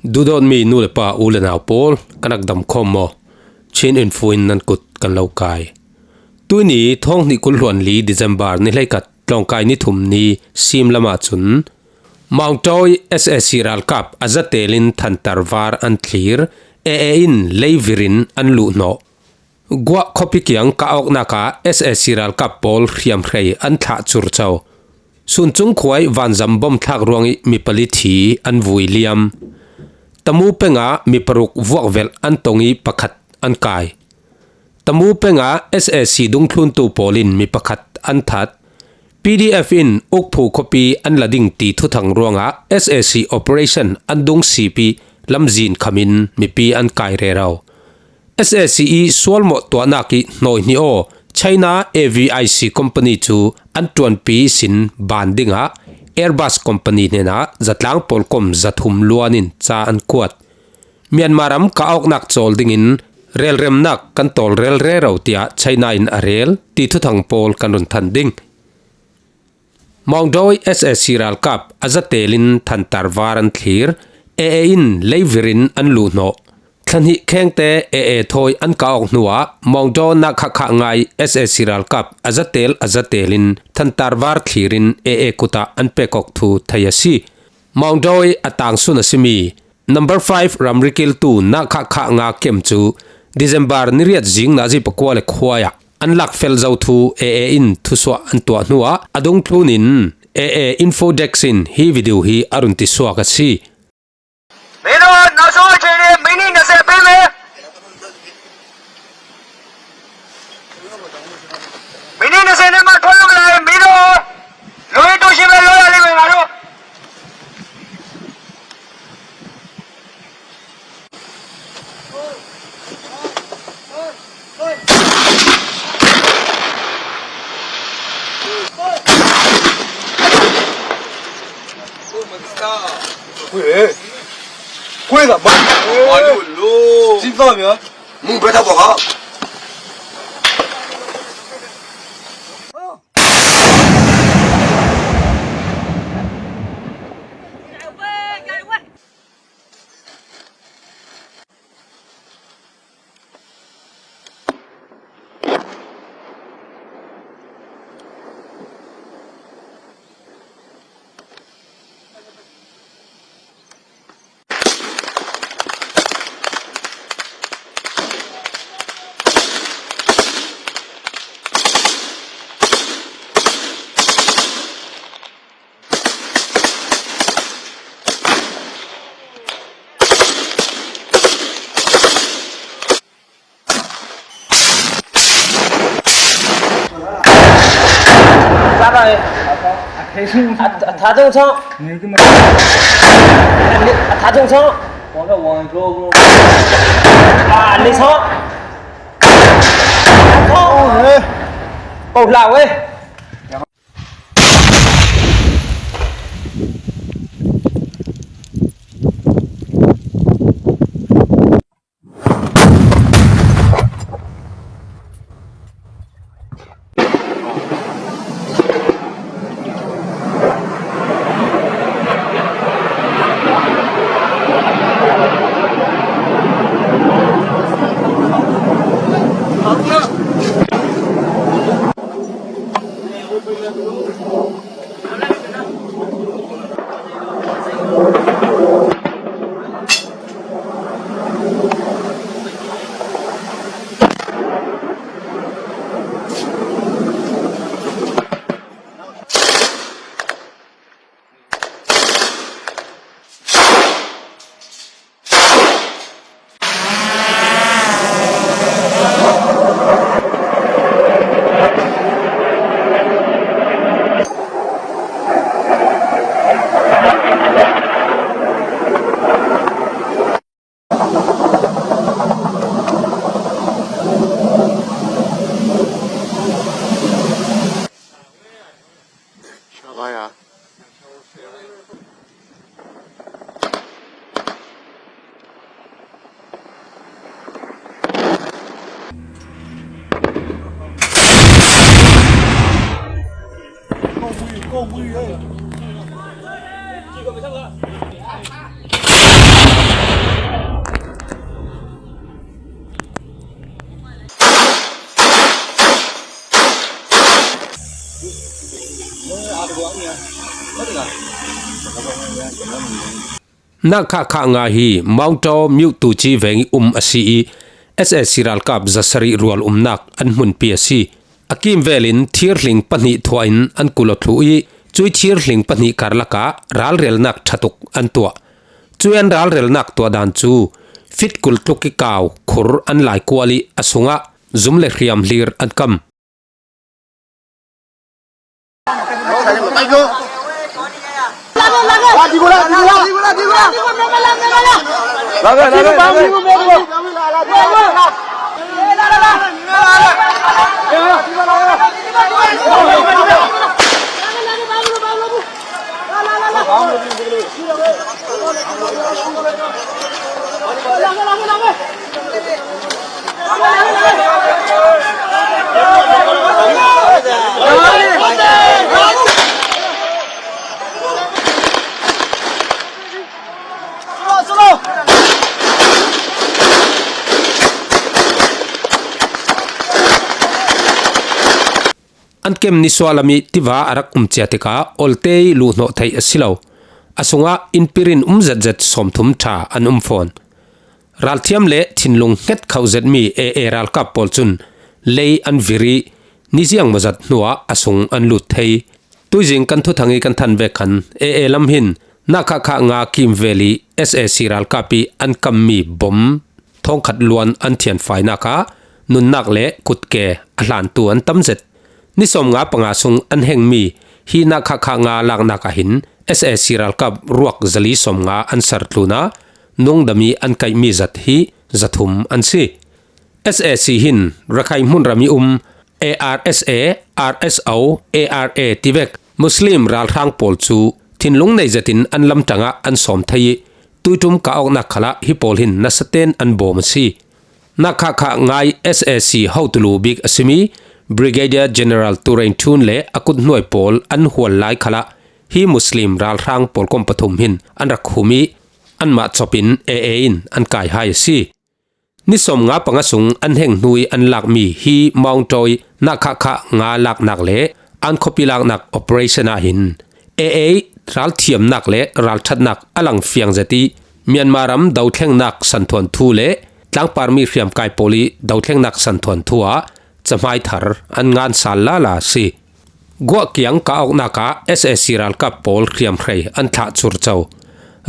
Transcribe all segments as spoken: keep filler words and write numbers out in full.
Duhdawtmi nu le pa, u le nau pawl, kan rak dam khawm maw? Chin Info in nan kut kan lo kai. Tuini thawng hnih kul hluan li December ni hleikhat tlawngkai ni thum ni sim lamah cun Mawngtawi S A C ralkap a zatel in thantar var an thlir, A A in leivirin an luhhnawh. Guah khuapi kiang kah awknak ah S A C ralkap pawl hriamhrei an thlah curco. Suncung khuai vanzam bom thlak ruangih mi pali thi an vui liam. Tamu peng ah mi paruk vuakvelh an tong ih pakhat an kai. Tamu peng ah S A C dungthluntu pawl in mi pakhat an that. P D F in Ukphu khuapi an la ding ti thuthang ruangah S A C operation an dungsip ih lamzin khamin mipi an kai rero. S A C ih sualmawh tuahnak ih hnawi hnih aw China A V I C company cu an ṭuanpi ihsin ban dingah Airbus company hnenah zatlang pawlkom zathum luan in ca an kuat. Myanmar ram kah awknak cawl dingin relremnak kan tawlrel rero, tiah China in a rel ti thuthang pawl kan run thanh ding. Mawngdawi S A C ralkap a zatel in thantar var an thlir, A A in leivirin an luhhnawh. Thla hnih khengte A A thawi an kah awk hnuah Mawngdaw Nakhakhah ngai S A C ralkap a zatel a zatel in thantar var thlir in A A kut ah an pek awk thu thei a si. Mawngdawi a tangsun a simi Number five ramri kiltu Nakhakhah nga kem cu December ni riat zing nazi pakua le khuai ah an lakfel zo thu A A in thusuah an tuah hnuah a dungthlun in A A Info Desk in hi video hi a run tisuak a si. Nakha kha nga hi Mawngtaw Myo Tuci veng i um a si i, S A C ralkap zasarih rual umnak an hmunpi a si. A kimvelin thirhling pahnih thuah in an kul aw thluh i, cui thirhling pahnih karlakah ralrelnak ṭhatuk an tuah. Cui an ralrelnak tuah dan cu fit kul tluk i kau khur an laikual i, a sungah zum le hriamhlir an kam. An kem nisual a mi tiva a rak um cia tikah olte i luhhnawh theih a si lo. A sungah innpir in um zetzet sawmthum ṭha an um fawn. Ralthiam le thinlung hnget khauh zetmi A A ralkap pawl cun lei an vir i, niziang mawzat hnuah a sung an lut thei. Tuizing kan thuthang i kan than vek khan A A lam hin Nakha kha nga kimvel i S A C ralkap i an kammi bom thawngkhat luan an thianfainak ah nunnak le kutke a hlantu an tam zet. Ni sawmnga panga sung an hengmi hi Nakha kha nga laknak ah hin S A C ralkap ruak zali sawmnga an sar tlun a, nungdam i an kaihmi zat hi zathum an si. S A C hin Rakhine hmunram i um A R S A, R S O, A R A tivek Muslim ralhrang pawl cu thinlung nei zetin an lamṭang ah an sawm thei i, tuiṭum kah awknak khalah hi pawl hin nasa ten an bawm a si. Nakha kha nga i S A C hotulu bik a simi Brigadier General Turein Thun le a kuthnuai pawl an hual lai khalah hi Muslim ralhrang pawlkom pathum hin an rak khum i, anmah cawpin A A in an kai hai a si. Ni sawmnga panga sung an heng hnu i an lakmi hi Mawngtaw i Nakha kha nga laknak le an khuapi laknak operation ah hin A A ralthiamnak le ralṭhatnak a lang fiang zet i, Myanmar ram dothlengnak santhuanthu le tlangparmi hriamkai pawl i dothlengnak santhuanthu ah cahmai thar an ngan sal lala a si. Guah kiang kah awknak ah S A C ralkap pawl hriamhrei an thlah curco.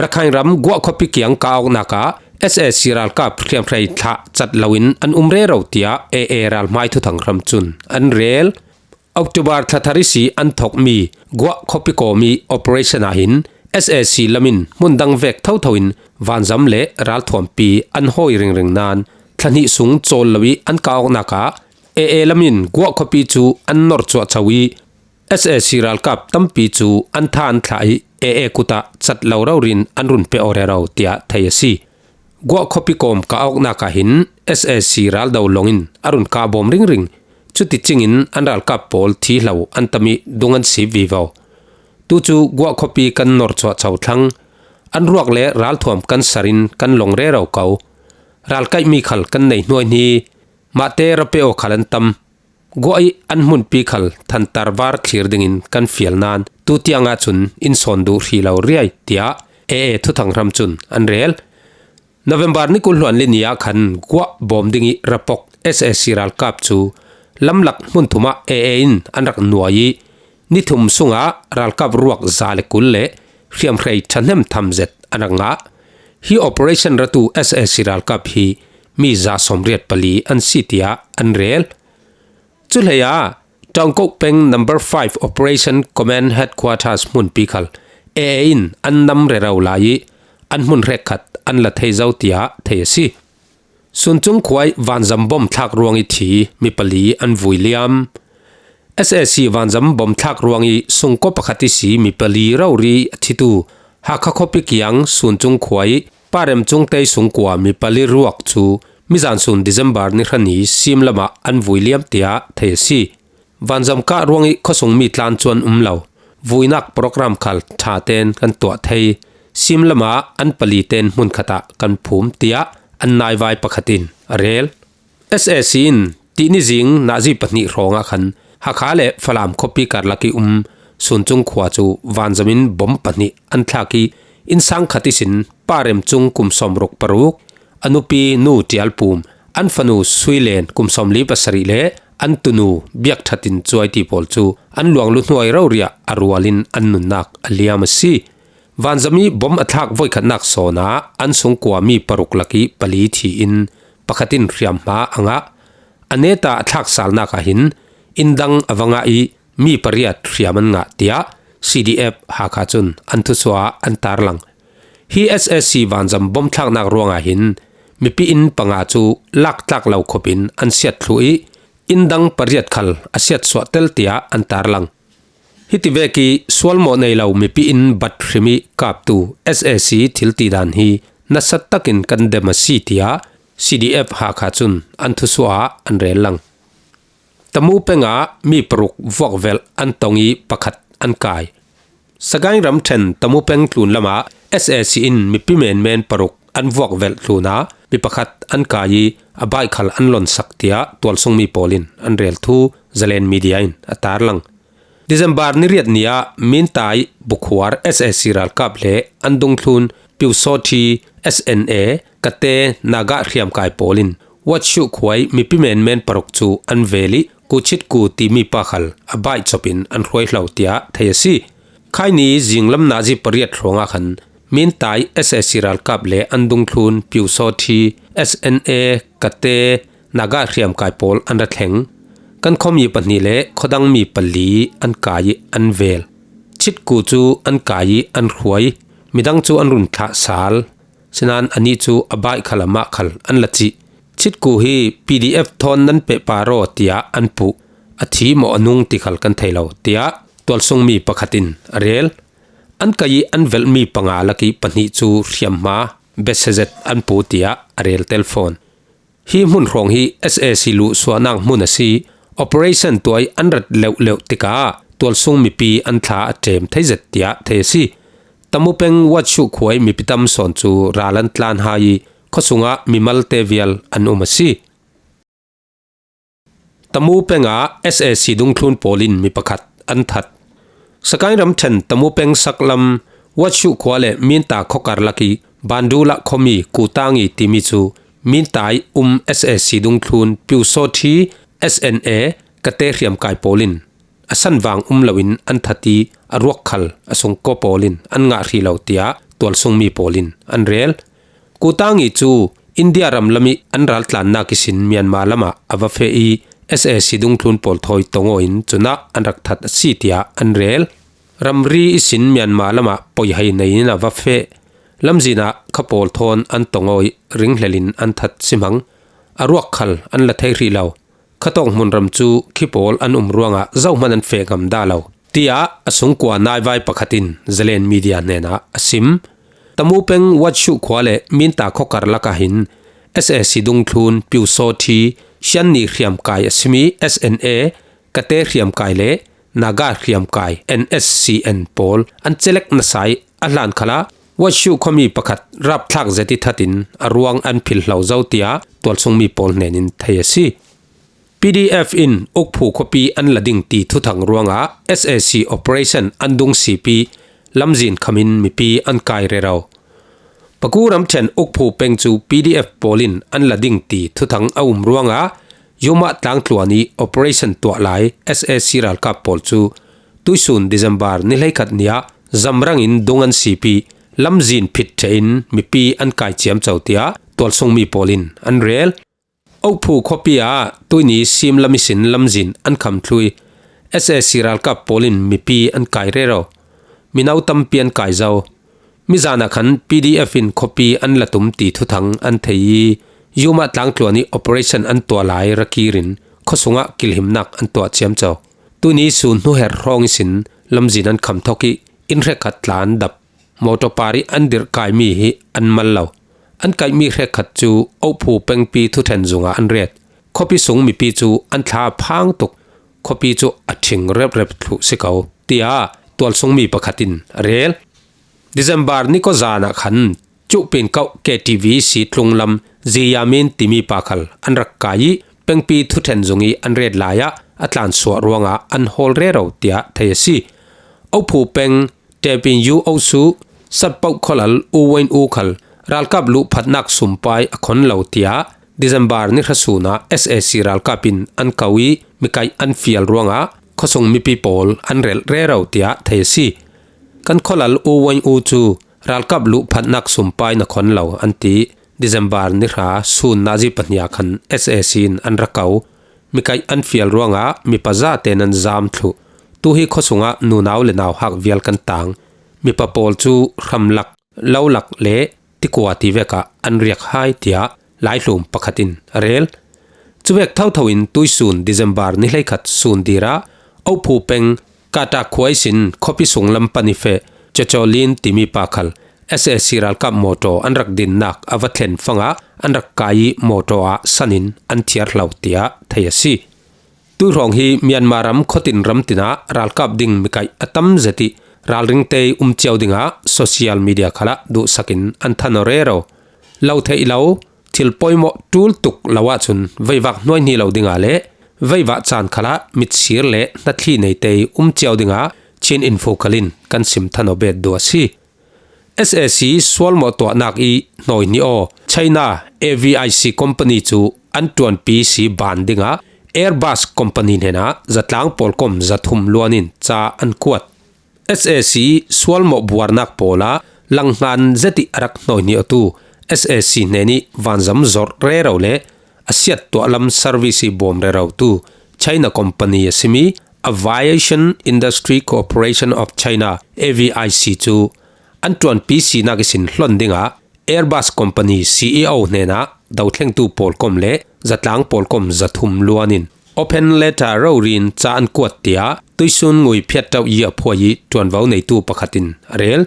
Rakhine ram Guah khuapi kiang kah awknak ah S A C ralkap hriamhrei thlah cat loin an um rero, tiah A A ralhmai thuthang hram cun an rel. October thla thar ihsi an thokmi Guah khuapi kawmi operation ah hin S A C lam in hmun dang vek thotho in vanzam le ralthuampi an hawi ringring nain thla hnih sung cawl lo i an kah awknak ah A A lam in Guah khuapi cu an nor cuahco i S A C ralkap tampi cu an tha an thlah i A A kut ah cat lo rori in an run pe aw rero, tiah thei a si. Guah khuapi kawm kah awknak ah hin S A C raldo lawng in a run kah bawm ringring. Cuticing in an ralkap pawl thi hlo an tam i dung an sip vivo. Tu cu Guah khuapi kan nor cuahco thlang. An ruak le ralthuam kan sar in kan lawng rero ko. Ralkaihmi khal kan nei hnuaihni. Mahte ra pe aw khal an tam. Guah i an hmunpi khal thantar var thlir dingin kan fial nain tu tiang ah cun in sawn duh hrih lo riai, tiah A A thuthang hram cun an rel. November ni kul hluan li ni ah khan Guah bawm ding i ra pok S A C ralkap cu lamlak hmun thum ah A A in an rak nuai i, ni thum sungah ralkap ruak za le kul le hriamhrei ṭhahnem tham zet an rak ngah. Hi operation ratu S A C ralkap hi mi za sawmriat pali an si, tiah an rel. Cuhlei ah Tawngkoh peng number five Operation Command Headquarters hmunpi khal A A in an nam rero lai i an hmun hrekkhat an la thei zo, tiah thei a si. Suncung khua i vanzam bom thlak ruang i thi mi pali an vui liam. S A C vanzam bom thlak ruang i sungkaw pakhat i si mi pali rori a thitu Hakha khuapi kiang Suncung khua i Parem Cungtei sungkua mi pali ruak cu mizan sun December ni hra ni sim lamah an vui liam, tiah thei a si. Vanzam kah ruang i khuasungmi tlan cu an um lo. Vuinak program khal ṭha ten kan tuah thei. Sim lamah an pali ten hmunkhat ah kan phum, tiah an naivai pakhat in a rel. S A C in tihni zing nazi pahnih hrawngah khan Hakha le Falam khuapi karlak i um Suncung khua cu vanzam in bom pahnih an thlak i, innsang khat ihsin Pa Remcung kum sawmruk paruk, a nupi Nu Tialpum, an fanu Suilen kum sawmli pasarih le an tunu Biakthatin Cuaiti pawl cu an luanglu hnuai roriah a rualin an nunnak a liam a si. Vanzam ih bom a thlak voikhatnak sawnah an sungkua mi paruk lakih pali thi in pakhat in hriamhma a ngah. A neta a thlaksalnak ah hin inn dang a va ngah ih mi pariat hriam an ngah, tiah C D F Hakha cun an thusuah ah an tarlang. Hi S A C vanzam bomthlaknak ruangah hin mipi inn panga cu laktlak lo khopin an siat thluh ih inn dang pariat khal a siatsuah tel, tiah an tarlang. Hiti vekih sualmawh nei lo mipi inn bat hrim ih kaptu S A C thiltidan hi nasat takin kan dem a si, tiah C D F Hakha cun an thusuah ah an rel lang. Tamu pengah mi paruk vuakvelh an tong ih pakhat an kai. Sagaing ramṭhen Tamu peng tlunlamah S A C in mipi menmen paruk an vuakvelh tlunah mi pakhat an kai ih a baih khal an lonsak, tiah tualsungmi pawl in an rel thu Zalen Media in a tarlang. December ni riat ni ah Mintai Bukhuar S A C ralkap le an dungthlun Piusawthi S N A Kate Naga hriamkai pawl in Watshuh khuai mipi menmen paruk cu an vel ih Kuchitku timi pa khal a baih copin an hruaihlo, tiah thei a si. Khaini zinglam nazi pariat hrawngah khan Mintai S A C ralkap le an dungthlun Piusawthi S N A Kate Naga hriamkai pawl an ra thleng. Kan khuami pahnih le khuadangmi pali an kai ih an vel. Chitku cu an kai ih an hruai. Midang cu an run thlah sal. Sinain anih cu a baih khal amah khal an la cih. Chitku hi P D F thawn nan pehpar aw, tiah an puh. A thi maw a nung ti khal kan thei lo, tiah tualsungmi pakhat in a rel. An kai ih an velhmi panga lakih pahnih cu hriamhma besezet an pu, tiah a rel telfawn. Hi hmun hrawng hi S A C luh suahnak hmun a si. Operation tuai an rat leuhleuh tikah tualsung mipi an thla a ṭem thei zet, tiah thei a si. Tamu peng Watshuh khuai mipi tam sawn cu ral an tlan hai ih khuasungah mimalte vial an um a si. Tamu pengah S A C dungthlun pawl in mi pakhat an that. Sagaing ramṭhen Tamu peng saklam Watshuh khua le Minta khuakar lakih Bandula khuami Kutangi timi cu Mintai um S A C dungthlun Piusawthi S N A Kate hriamkai pawl in a sanvang um loin an that ih a ruak khal a sungkua pawl in an ngah hrih lo, tiah tualsungmi pawl in an rel. Kutangi cu India ram lam ih an raltlannak ihsin Myanmar lamah a va feh ih S A C dungthlun pawl thawi tong aw in cunah an rak that a si, tiah an rel. Ramri ihsin Myanmar lamah poihai nei in a va feh. Lamzin ah kha pawl thawn an tong aw ih ringhlel in an that si hmang. A ruak khal an la thei hrih lo. Khatawk hmunram cu khi pawl an um ruangah zohman an feh ngam dah lo, tiah a sungkua naivai pakhat in Zalen Media hnenah a sim. Tamu peng Watshuh khua le Minta khuakar lakah hin S A C dungthlun Piusawthi Shanni hriamkai a simi S N A Kate hriamkai le Naga hriamkai N S C N pawl an celek nasa ih a hlan khalah Watshuh khuami pakhat rapthlak zet ih that in a ruang an philhlo zo, tiah tualsungmi pawl hnenin thei a si. P D F in Ukphu khuapi an la ding ti thuthang ruangah S A C operation an dungsip ih lamzin khamin mipi an kai rero. Paku ramṭhen Ukphu peng cu P D F pawl in an la ding ti thuthang a um ruangah Yuma tlangtluan ih operation tuah lai S A C ralkap pawl cu tuihsun December ni hleikhat ni ah zamrang in dung an sip ih lamzin phit ṭheh in mipi an kai ciamco, tiah tualsungmi pawl in an rel. Ukphu khuapi ah tuihni simlam ihsin lamzin an kham thluh ih S A C ralkap pawl in mipi an kai rero. Mino tampi an kai zo. Mizan ah khan P D F in khuapi an la tum ti thuthang an thei ih Yuma tlangtluan ih operation an tuah lai ra kir in khuasungah kilhimnak an tuah ciamco. Tuihni sun hnuher hrawng ihsin lamzin an kham thok ih inn hrekkhat tla an dap. Motor par ih an dirhkaimi hi an mal lo. An kaihmi hrekkhat cu Ukphu pengpi thuṭhen zungah an ret. Khuapi sung mipi cu an thla a phang tuk. Khuapi cu a ṭhing reprep thluh si ko, tiah tualsungmi pakhat in a rel. December ni kua zan ah khan Cuhpin kauh K T V C tlunglam Ziyamin timi pa khal an rak kai ih pengpi thuṭhen zung ih an ret lai ah a tlansuah ruangah an hawl rero, tiah thei a si. Ukphu peng Tepin Yu Osu Satpoh khualal U Wayne U khal ralkap luh phatnak sumpai a khon lo tiah December ni hra sunah S A C ralkap in an ko ih mikaih an fial ruangah khuasung mipi pawl an relh rero tiah thei a si. Kan khualal U Wayne U cu ralkap luh phatnak sumpai na khon lo an ti. December ni hra sun nazi pahnih ah khan S A C in an ra ko. Mikaih an fial ruangah mipa zate nan zam thluh. Tu hi khuasungah nunau le nauhak vial kan tang. Mipa pawl cu hramlak, lolak le tikua ti vekah an riak hai tiah laihlum pakhat in a rel. Cuvek thotho in tuisun December ni hleikhat sun dirah Ophu peng Kata khua ihsin khuapi sunglam pan i feh Cocholin timi pa khal S A C ralkap mawtaw an rak dinnak a va thlen fangah an rak kai ih mawtaw ah san in an thiar hlo tiah thei a si. Tuihrawng hi Myanmar ram khuatin ramtin ah ralkap ding mikaih a tam zet ih ralringte um cio dingah social media khalah duhsakin an than aw rero. Lo theih lo, thil pawimawh ṭul tuk lo ahcun veivak hnuaihni lo dingah le veivah caan khalah mitsir le hnathli neite um cio dingah Chin Info khal in kan sim than aw bet duh a si. S A C sualmawh tuahnak ih hnawi ni aw China A V I C company cu an ṭuanpi si ban dingah Airbus company hnenah zatlang pawlkom zathum luan in ca an kuat. S A C sualmawh buarnak pawl ah langhngan zet ih a rak hnawi ni awtu S A C hnenih vanzam zorh rero le a siat tuahlam service ih bawm rero tu China company a simi Aviation Industry Corporation of China, A V I C, cu an ṭuanpi sinak ihsin hlon dingah Airbus company C E O hnenah dothlengtu pawlkom le zatlang pawlkom zathum luan in open letter rori in ca an kuat tiah tuisun ngui phiat ṭauh i a phuai ih ṭuanvo neitu pakhat in a rel.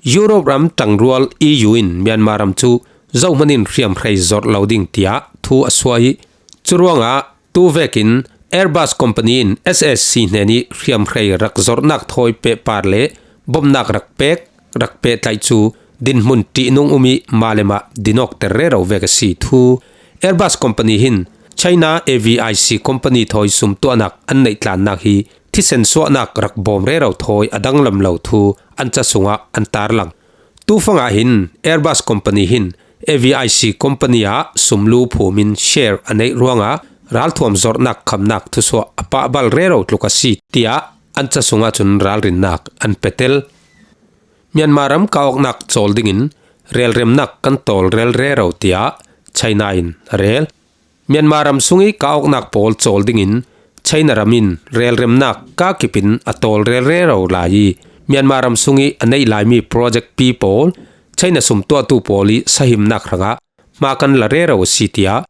Europe ram ṭangrual E U in Myanmar ram cu zohman in hriamhrei zorh lo ding tiah thu a suah ih curuangah tu vekin Airbus company in S A C hnenih hriamhrei rak zorhnak thawi pehpar le bawmhnak rak pek, rak pehtlaih cu dinhmun ṭihnung um ih mah le mah dinawkter rero vek a si thu Airbus company hin China A V I C company thawi sumtuahnak an neih tlannak hi thisen suahnak rak bawm rero thawi a danglam lo thu an ca sungah an tarlang. Tufangah hin Airbus company hin A V I C company ah sumlu phum in share a neih ruangah ralthuam zorhnak khamnak thusuah a pahbal rero tluk a si, tiah an ca sungah cun ralrinnak an petel. Myanmar ram kah awknak cawl dingin relremnak kan tawlrel rero, tiah China in a rel. Myanmar ram sungih kah awknak pawl cawl dingin China ram in relremnak kah kipin a tawlrel rero lai ih Myanmar ram sungih a neih laimi project pi pawl China sumtuahtu pawl ih sahimnak hrangah hma kan la rero a si, tiah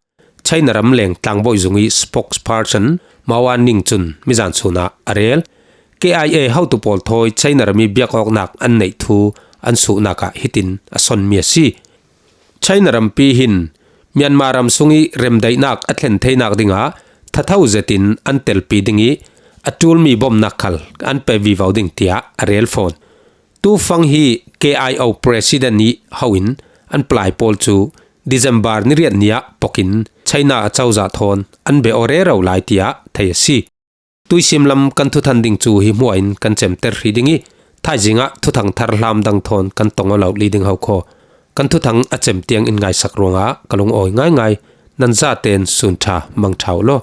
China ram leng tlangbawi zung ih spokesperson Mao An Ning cun mizan chunah a rel. K I A hotu pawl thawi China ram ih biak awknak an neih thu an suhnak ah hitin a sonmi a si. China rampi hin Myanmar ram sungih remdaihnak a thlen theinak dingah thatho zetin an telpi ding ih a ṭulmi bawmhnak khal an pe vivo ding, tiah a rel fawn. Tufang hi K I O president ih ho in an palai pawl cu December ni riat ni ah pokin China acozah thawn an beh aw rero lai, tiah thei a si. Tuisim lam kan thuthan ding cu hi hmuah in kan cemter hrih ding ih, thaizing ah thuthang thar hlam dang thawn kan tong aw lo li ding ho khaw. Kan thuthang a cem tiang in ngaisak ruangah ka lungawi ngaingai. Nan zaten sun ṭha, mang ṭha uh law.